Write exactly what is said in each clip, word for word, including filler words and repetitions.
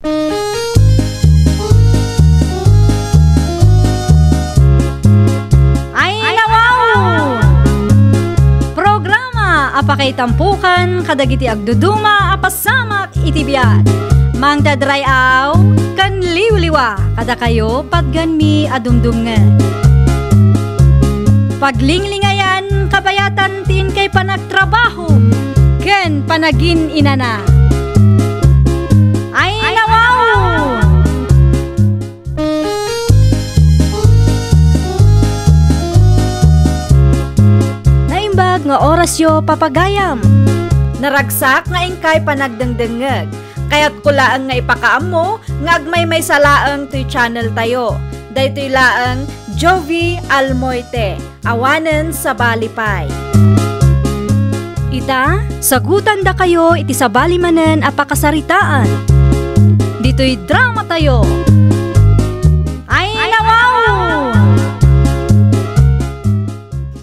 Ay, nawaw! Programa a pakaitampukan kadagiti agduduma a pasamak iti biag. Mangdadray-aw ken liwliwa kadakayo patgenmi a dumdumngeg. Paglinglingayan kabayatan ti inkay panagtrabaho ken panagin-inana. Ay, nawaw! Naimbag nga orasyo, papagayam. Naragsak nga inkay panagdengdengngeg. Kayatko laeng nga ipakaammo nga agmaymaysa laeng toy channel tayo. Daytoy laeng Jovi Almoite, awanen sabali pay. Ita, sagutandakayo iti sabali manen a pakasaritaan. Ditoy drama tayo. Ay, nawaw!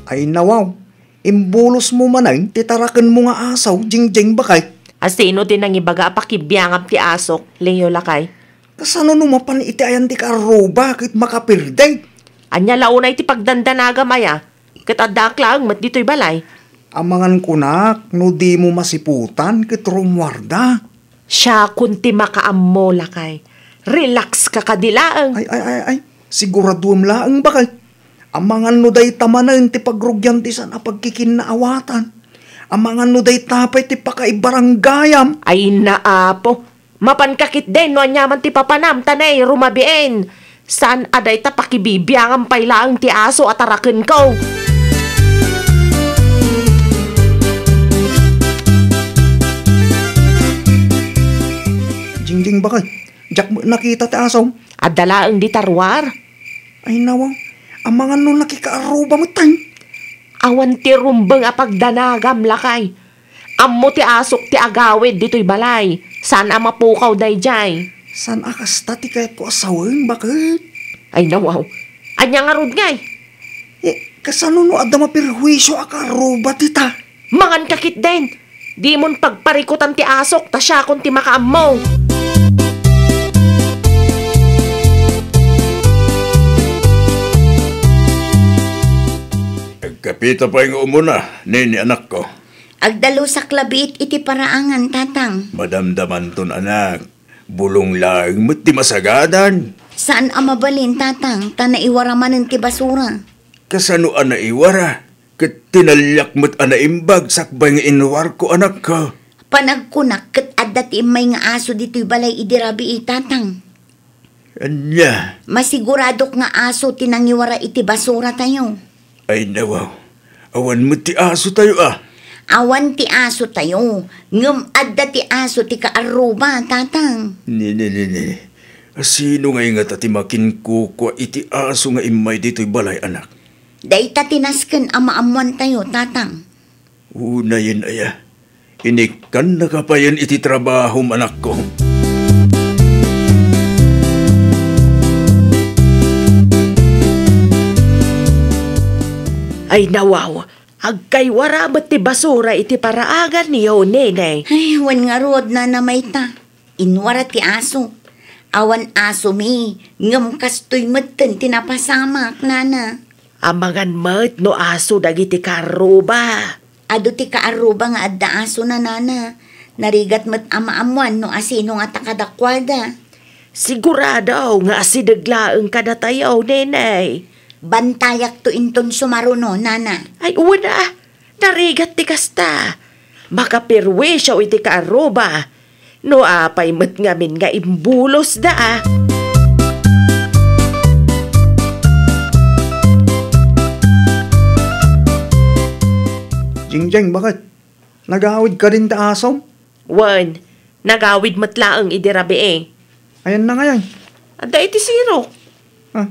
Ay, nawaw! Imbulosmo manen ti tarakenmo nga aso, Jingjing, baket. A sino ti nangibaga a pakibiangam ti asok, Leo, lakay? Kasano no mapan iti ayan ti kaarruba ket makapirdi? Ania la unay ti pagdandanagam aya? Ket addaak laeng met ditoy balay. Amangan kunak no dimo masiputan ket rummuarda. Siakon ti makaammo, lakay. Relax ka kadi laeng. Ay, ay, ay, ay. Siguraduem laeng, baket. Amangan no dayta manen ti pagrugian ti saan a pagkikinnaawatan. Amangan no dayta pay ti pakaibaranggayam. Ay, naapo. Mapanka ketdin no aniaman ti papanam, ta nay, rumabiin. Saan a dayta pakibibiangam pay laeng ti aso a tarakenko. Jingjing, baket. Diak met nakita ti aso. Adda laeng dita ruar. Ay, nawaw. Amangan no nakikaarruba met, ay. Awan ti rumbeng a pagdanagam, lakay. Ammo ti asok ti agawid ditoy balay. Saan a mapukaw daydiay. Saan a kasta ti kayatko a sawen, baket? Ay, nawaw. Ania ngarud ngay? Eh, kasano no adda maperhuisio a kaarruba dita? Mangan ka ketdin! Dimon pagparikutan ti asok ta siakon ti makaammo. Agkapita pay nga umuna, Nene, anakko. Agdalusak labiit iti paraangan, Tatang. Madamdamanton, anak. Bulong laeng met ti masagadan. Saan a mabalin, Tatang, ta naiwara manen ti basura. Kasano a naiwara? Ket tinaliak met a naimbag sakbay nga inwarko, anakko. Panagkunak ket adda ti immay nga aso ditoy balay idi rabii, Tatang. Ania? Masiguradok nga aso ti nangiwara iti basura tayo. Ay, nawaw. Awan met ti aso tayo, a. Awan ti aso tayo, ngem adda ti aso ti kaarruba, Tatang. Ni, ni, ni, ni. Sino ngay ngata ti makinkukua iti aso nga immay ditoy balay, anak? Dayta ti nasken a maammuan tayo, Tatang. Unayen aya, inikkannaka payen iti trabahom, anakko. Ay, nawaw, agkaywara met ti basura iti paraangan niyo, Nene. Ay, wen ngarud, Nana, mayta. Inwara ti aso. Awan asomi, ngem kastoy metten ti napasamak, Nana. Amangan met no aso dagiti kaarruba. Adu ti kaarruba nga adda asona, Nana. Narigat met a maammuan no asino nga ta kadakuada. Sigurado nga asideg laeng kadatayo, Nene. Bantayakto inton sumaruno, Nana. Ay, wen a. Narigat ti kasta. Makaperwisyo iti kaarruba. No apay met ngamin nga imbulosda, a. Jingjing, baket? Nagawid kadin ti asom? Wen, nagawid met laeng idi rabii. Ayanna ngay? Adda iti sirok. Ah,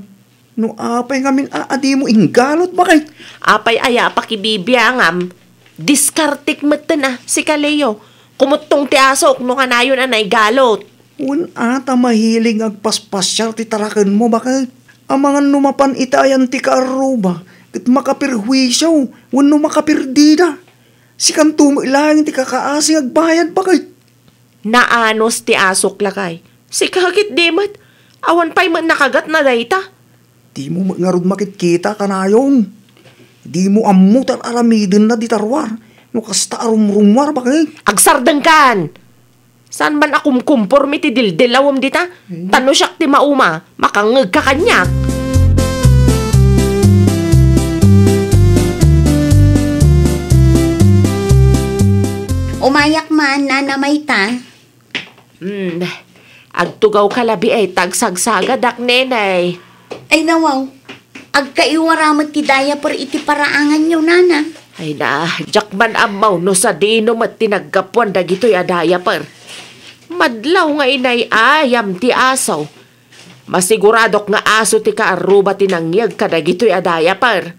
no apay ngamin a adimo inggalot, baket? Apay aya a pakibibiangam? Diskartek metten a, sika Leo. Kumuttong ti asok no kanayon a naigalot. Wen a ta mahilig nga agpaspasiar ti tarakenmo, baket? Amangan no mapan iti ayan ti kaarruba, ket makaperhuisio wenno makaperdida. Sikanto met laeng ti kakaasi nga agbayad, baket? Naanus ti asok, lakay. Sika ketdi met, awan pay met nakagatna dayta. Dimo met ngarud makitkita, kanayon. Dimo ammo ti ar-aramidenna dita ruar. No kasta a rumrumuar, baket. Agsardengkan! Saan man a kumkumpormi ti dildilawem dita? Hmm. Ta no siak ti mauma, makangngegka kaniak. Umayak man, Nana Mayta. Hmm, agtugawka labi ay ta agsagsagadak, Nenay. Ay, nawaw. Agkaiwara met ti diaper iti paraanganyo, Nana. Ay na, diak man ammo no sadino met ti naggapuan dagitoy a diaper. Madlaw nga inay-ayam ti aso. Masiguradok nga aso ti kaarruba ti nangyeg kadagitoy a diaper.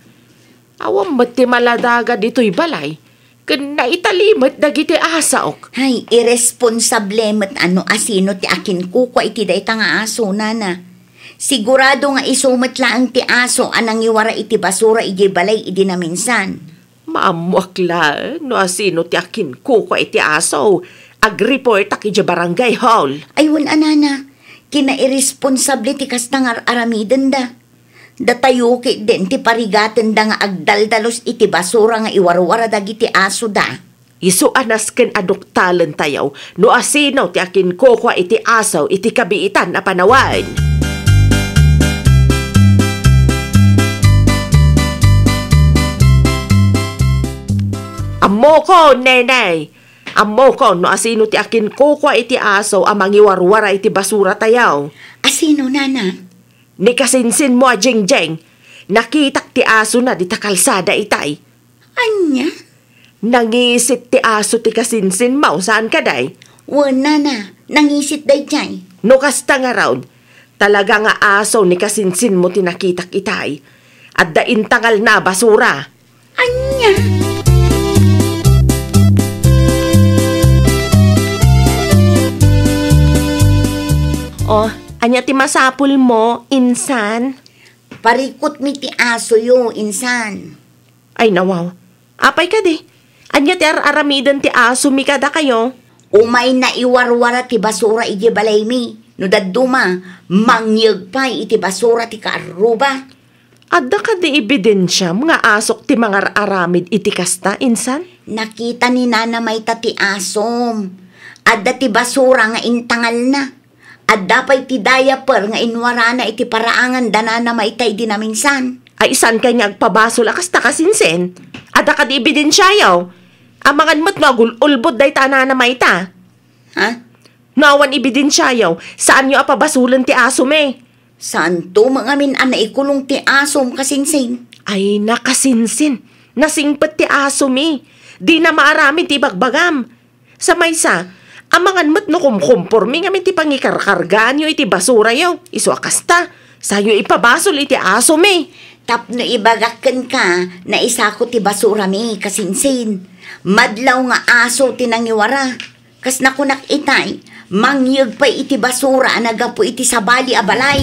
Awan met ti maladaga ditoy balay, ken naitali met dagiti asok. Ay, irresponsable met a no asino ti akinkukua iti dayta nga aso, Nana. Sigurado nga isu met laeng ti aso a nangiwara iti basura idiay balay idi naminsan. Maammoak laeng no asino ti akinkukua iti aso. Agreportak idiay barangay hall. Ay, wen a, Nana. Kinairresponsable ti kasta nga ar-aramidenda. Datayo ketdin ti parigatenda nga agdaldalus iti basura nga iwarwara dagiti asoda. Isu a nasken a duktalentayo no asino ti akinkukua iti aso iti kabiitan a panawen. Ammokon, Nenay! Ammokon no asino ti akinkukua iti aso a mangiwarwara iti basuratayo. Asino, Nana? Ni kasinsinmo a Jingjing, nakitak ti asona dita kalsada itay. Ania? Nangisit ti aso ti kasinsinmo, saan kadi? Wen, Nana, nangisit daydiay. No kasta ngarud, talaga nga aso ni kasinsinmo ti nakitak itay. Adda intangalna a basura. Ania? Oh, ania ti masapulmo, insan? Parikutmi ti asoyo, insan. Ay, nawaw. Apay kadi? Ania ti ar-aramiden ti asomi kadakayo? Umayna iwarwara ti basura idiay balaymi. No dadduma, mangyeg pay iti basura ti kaarruba. Adda kadi ebidensiam nga asok ti mangar-aramid iti kasta, insan? Nakita ni Nana Mayta ti asom. Adda ti basura nga intangalna. Adda pay ti diaper nga inwarana iti paraangan da Nana Mayta idi naminsan. Ay, saan kay nga agpabasol a kasta, kasinsin? Adda kadi ebidensiayo? Amangan met no agul-ulbod dayta a Nana Mayta. Ha? No awan ebidensiayo, saanyo a pabasolen ti asomi. Saanto met ngamin a naikulong ti asom, kasinsin? Ay, nakasinsin. Nasingpet ti asomi. Dina maaramid ti ibagbagam. Sa maysa, amangan met no kumkumpormi ngamin ti pangikarkargaanyo iti basurayo. Isu a kasta, saanyo ipabasol iti asomi. Tapno ibagak kenka, naisako ti basurami, kasinsin. Madlaw nga aso ti nangiwara. Kas nakunak itay, mangyeg pay iti basura a naggapu iti sabali a balay.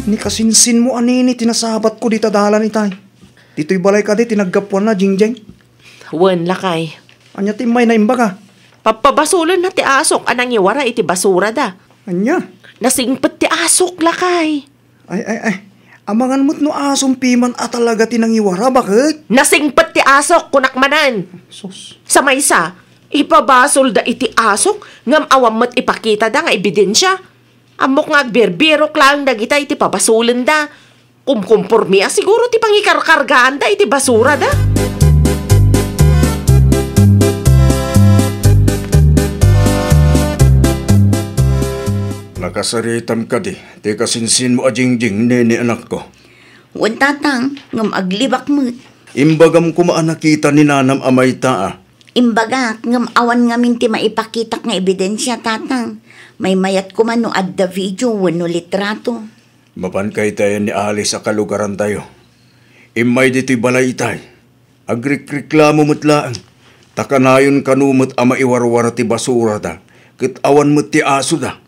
Ni kasinsinmo a nini ti nasabatko dita dalan itay. Ditoy balay kadi ti naggapuanna, Jingjing? Wen, lakay. Ania ti immayna imbaga? Pappabasolenna ti asok a nangiwara iti basurada. Ania? Nasingpet ti asok, lakay. Ay, ay, ay. Amangan met no asom piman a talaga ti nangiwara, baket? Nasingpet ti asok, kunak manen. Sus. Sa maysa, ipabasolda iti asok, ngem awan met ipakitada nga ebidensia. Ammok nga agbirbirok laeng dagita iti pabasolenda. Kumkumpormi a siguro ti pangikarkargaanda iti basurada. Nakasaritam kadi ti kasinsinmo a Jingjing, nene, anakko? Wen, tatang, ngem aglibak met. Imbagam koma a nakita ni nanam a mayta a. Imbagak, ngem awan ngamin ti maipakitak nga ebidensia, tatang. Maymayat koma no adda video wenno litrato. Mapan kaytayen ni Alice a kalugarantayo. Immay ditoy balay itay. Agrikreklamo met laeng, ta kanayon kano met a maiwarwara ti basurada, ket awan met ti asoda.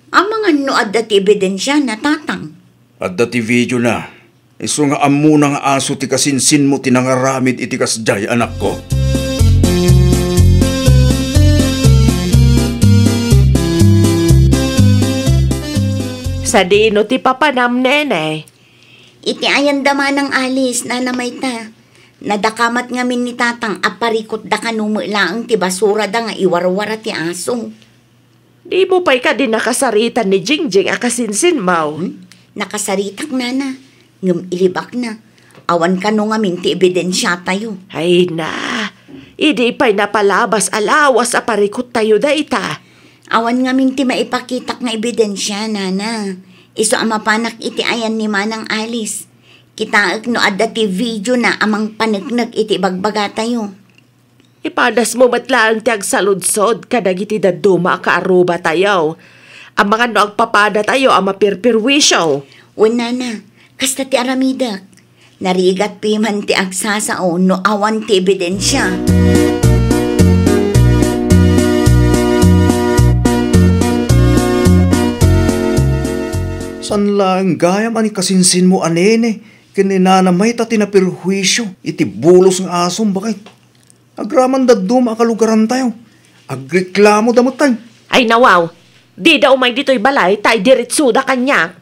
Amangan no adda ti ebidensiana, tatang. Adda ti videona. Isu nga ammona nga aso ti kasinsinmo ti nangaramid iti kasdiay, anakko. Sadino ti papanam, nene? Iti ayan da manang Alice, Nana Mayta. Nadakamat ngamin ni Tatang a parikutda kano met laeng ti basurada nga iwarwara ti aso. Dimo pay kadi nakasarita ni Jingjing a kasinsinmo? Hmm? Nakasaritak, Nana. Ngem ilibakna. Awan kano ngamin ti ebidensiatayo. Ay na, idi pay napalabas a lawas a parikuttayo dayta. Awan ngamin ti maipakitak nga ebidensia, Nana. Isu a mapanak iti ayan ni Manang Alice. Kitaek no adda ti video na a mangpaneknek iti ibagbagatayo. Ipadasmo met laeng ti agsaludsod kadagiti dadduma a kaarrubatayo. Amangan no agpapadatayo a mapirpirwisyo. Wen, Nana, kasta ti aramidek. Narigat piman ti agsasao no awan ti ebidensia. Saan laeng gayam a ni kasinsinmo a nene ken ni Nana Mayta ti naperhuisio iti bulos nga asom, baket? Agraman dadduma a kalugarantayo. Agreklamo da met tayo. Ay, nawaw. Dida umay ditoy balay, ta idiretsoda kaniak.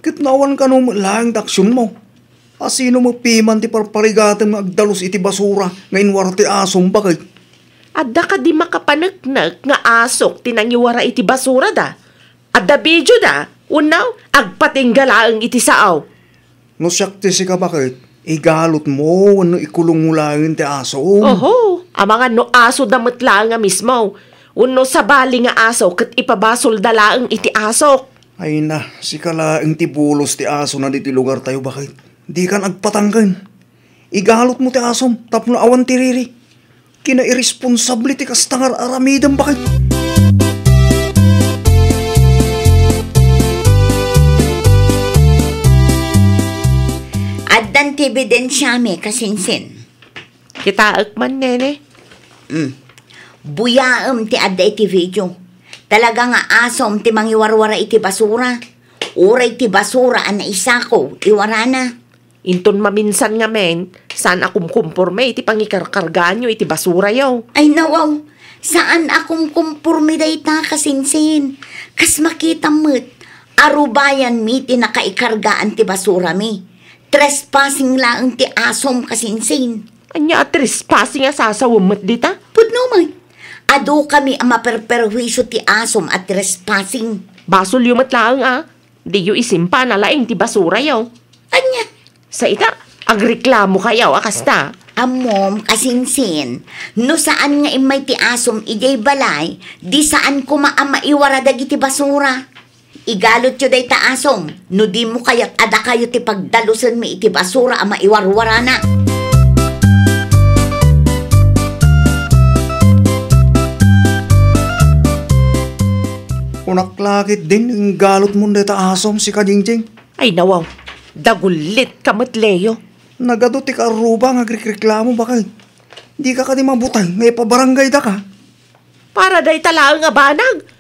Ket no awan kano met laeng ti aksionmo, a sino met piman ti parparigatem nga agdalus iti basura nga inwara ti asom, baket? Adda kadi makapaneknek nga asok ti nangiwara iti basurada? Adda videoda? Wenno, agpatingga laeng iti sao? No siak ti sika, baket, igalotmo wenno ikulongmo laeng ti asom. Oho, amangan no asoda met laeng a mismo. Wenno sabali nga aso ket ipabasolda laeng iti asok. Ay na, sika laeng ti bulos ti asona ditoy lugartayo, baket. Dikan agpatangken. Igalotmo ti asom tapno awan ti riri. Kinairesponsable ti kasta nga ar-aramidem, baket. Addan ti ebidensiami, kasinsin. Kitaek man, nene. Mm. Buyaem ti adda iti video. Talaga nga asom ti mangiwarwara iti basura. Uray ti basura a naisako, iwarana. Inton maminsan ngamin, saan a kumkumporme iti pangikarkargaanyo iti basurayo. Ay, nawaw, saan a kumkumporme dayta, kasinsin. Kas makitam met, arubayanmi ti nakaikargaan ti basurami. Trespassing laeng ti asom, kasinsin. Ania a trespassing a sasawem met dita? Pudno met. Adu kami a maperperhuisio ti asom a trespassing. Basolyo met laeng a diyo isimpa a nalaing ti basurayo. Ania? Sa ita, agreklamo kayo a kasta. Ammom, kasinsin, no saan nga immay ti asom idiay balay, di saan koma a maiwara dagiti basura. Igalotyo dayta asom, no dimo kayat a dakayo ti pagdalusenmi iti basura a maiwarwarana. Kunak la ketdin, inggalotmon dayta asom, sika, Jingjing. Ay, nawaw. Dagullit ka met, Leo. Nagadu ti kaarruba nga agrikreklamo, baket. Dika kadi mabuteng nga ipabarangaydaka? Para dayta laeng a banag.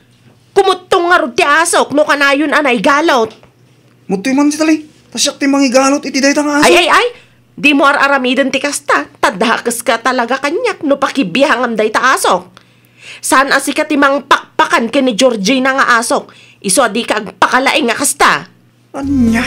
Kumuttong ngarud ti asok no kanayon a naigalot. Muttoy man dita, Li. Ta siak ti mangigalot iti dayta nga asok. Ay, ay, ay! Dimo ar-aramiden ti kasta, ta dakeska talaga kaniak no pakibiangam dayta asok. Saan a sika ti mangpakpakan ken ni Georgina nga asok, isu a dika agpakalaing a kasta. Ania?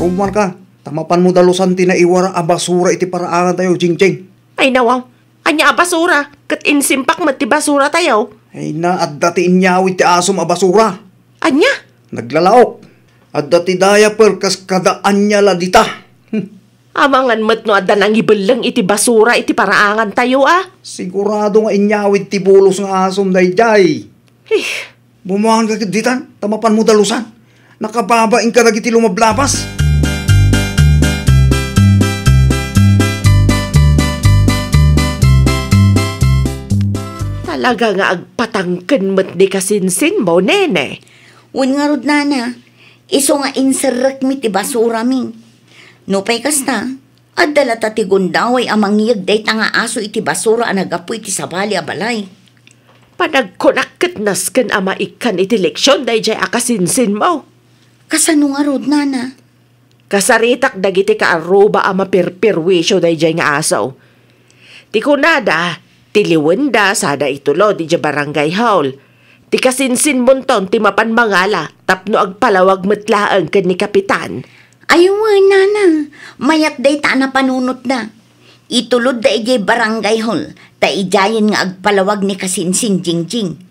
Rumanka, ta mapanmo dalusan ti naiwara a basura iti paraangantayo, Jingjing. Ay, nawaw. Ania a basura? Ket insimpak met ti basuratayo. Ay na, adda ti inyawid ti asom a basura. Ania? Naglalaok. Adda ti diaper kas kada ania la dita. Hmm. Amangan met no adda nangibelleng iti basura iti paraangantayo a. Sigurado nga inyawid ti bulos nga asom daydiay. Hih. Bummaanka ket ditan, ta mapanmo dalusan. Nakababain kadagiti lumablabas. Talaga nga agpatangken met ni kasinsinmo, nene. Wen ngarud, nana, isu nga inserrekmi ti basurami. Nupay kasta, adda latta ti gundaway a mangyeg dayta nga aso iti basura a naggapu iti sabali a balay. Panagkunak ket nasken a maikkan iti leksion daydiay a kasinsinmo. Kasano ngarud, nana? Kasaritak dagiti kaarruba a maperperwisio daydiay nga aso. Ti kunada, tiliwenda sada itulod idiay barangay hall. Ti kasinsinmonton ti mapan mangala tapno agpalawag met laeng ken ni Kapitan. Ay wen, nana, mayat dayta a napanunotda. Itulodda idiay barangay hall, ta idiayen nga agpalawag ni Kasinsin Jingjing.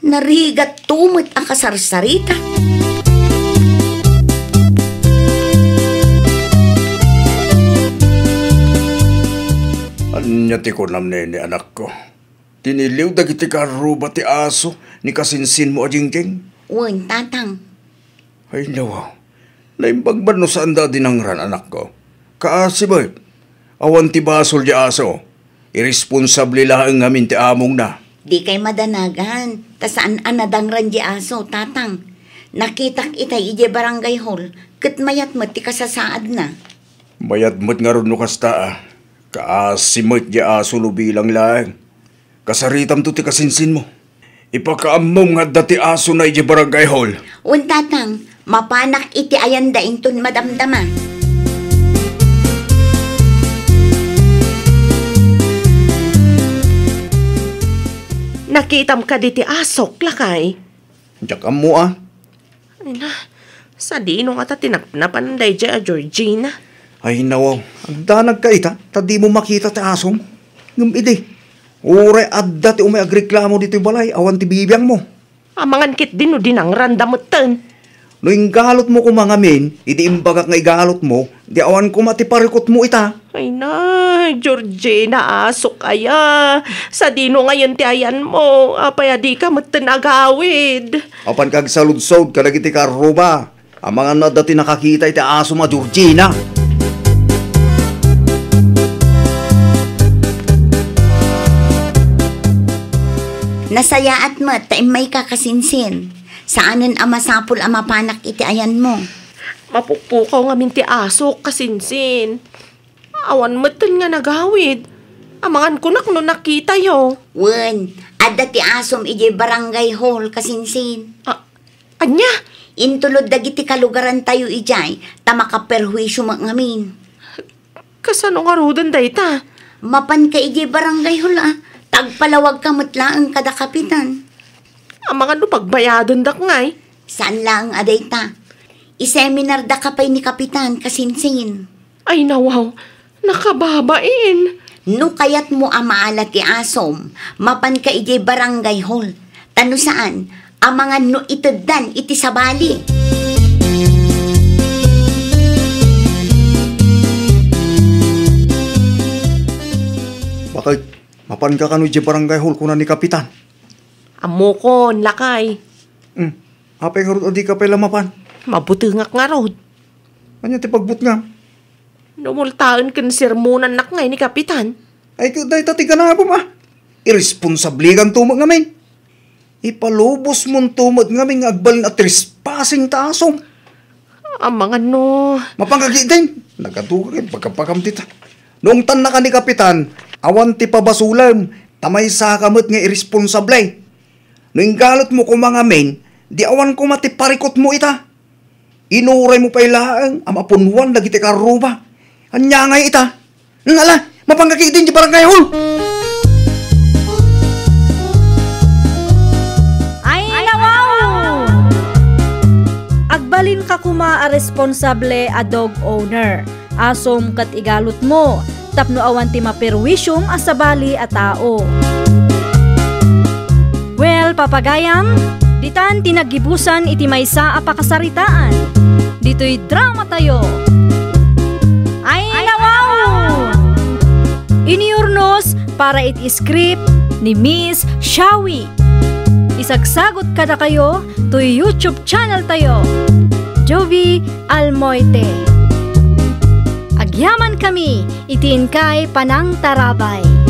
Narigat to met a kasarsarita. Ania ti kunam nini, anakko? Tiniliw dagiti kaarruba ti aso ni kasinsinmo a Jingjing? Wen, tatang. Ay, nawaw. Naimbag man no saanda a dinangran, anakko. Kaasi met. Awan ti basol diay aso. Iresponsable laeng ngamin ti amongna. Dikay madanagan, ta saan a nadangran diay aso, tatang. Nakitak itay idiay barangay hall, ket mayat met ti kasasaadna. Mayat met ngarud no kasta, a. Kaasi met diay aso no bilang laeng. Kasaritamto ti kasinsinmo. Ipakaammom nga adda ti asona idiay barangay hall. Wen, tatang, mapanak iti ayanda inton madamdama. Nakitam kadi ti asok, lakay? Diak ammo, a. Ay na, sadino ngata ti napnapan daydiay a Georgina? Ay, nawaw. Agdanag ka ita, ta dimo makita ti asom. Ngem idi, uray adda ti umay agreklamo ditoy balay, awan ti bibiangmo. Amangan ketdi no dinangranda metten. No inggalotmo koma ngamin, idi imbagak nga igalotmo, di awan koma ti parikutmo ita. Ay na, Georgina, asok aya. Sadino ngayen ti ayanmo? Apay a dika metten agawid? Apan kagsaludsod kadagiti kaarruba. Amangan no adda ti nakakita iti asom a Georgina. Nasayaat met ta immayka, kasinsin. Saanen a masapul a mapanak iti ayanmo. Mapukpukaw ngamin ti asok, kasinsin. Awan metten nga nagawid. Amangan kunak no nakitayo. Wen, adda ti asom idiay barangay hall, kasinsin. A-, ania? Intulod dagiti kalugarantayo idiay, ta makaperhuisio met ngamin. Kasano ngaruden dayta? Mapanka idiay barangay hall, a, ta agpalawagka met laeng kada kapitan. Amangan no pagbayadendak ngay? Saan laeng a dayta. Iseminardaka pay ni Kapitan, kasinsin. Ay, nawaw, nakababain. No kayatmo a maala ti asom, mapanka idiay barangay hall. Ta no saan, amangan no iteddan iti sabali. Bakit? Mapanka kano idiay barangay hall, kuna ni Kapitan? Ammokon, lakay. Hmm. Apay ngarud a dika pay la mapan? Mabutengak ngarud. Ania ti pagbutngam? Dumultaen ken sermonannak ngay ni Kapitan. Ay, ket dayta ti ganapem, a. Iresponsablekanto met ngamin. Ipalubosmonto met ngamin nga agbalin a trespassing ta asom. Amangan no. Mapanka ketdin. Nagadu ka ket pagkapakam dita. No ungtannaka ni Kapitan, awan ti pabasolem, ta maysaka met nga iresponsable. No inggalotmo koma ngamin, di awan koma ti parikutmo ita. Inuraymo pay laeng a mapunwan dagiti karruba. Ania ngay ita? Ngala, mapanka ketdin ti barangay hall. Ay, nawaw! Agbalinka koma a responsable a dog owner. Asom ket igalotmo tapno awan ti maperwisiom a sabali a tao. Well, papagayam, ditan ti naggibusan iti maysa a pakasaritaan. Ditoy drama tayo. Ay, nawaw! Iniurnos para iti script ni Miss Shawi. Isagsagot kadakayo toy YouTube channel tayo, Jovie Almoite. Agyaman kami iti inkay panangtarabay.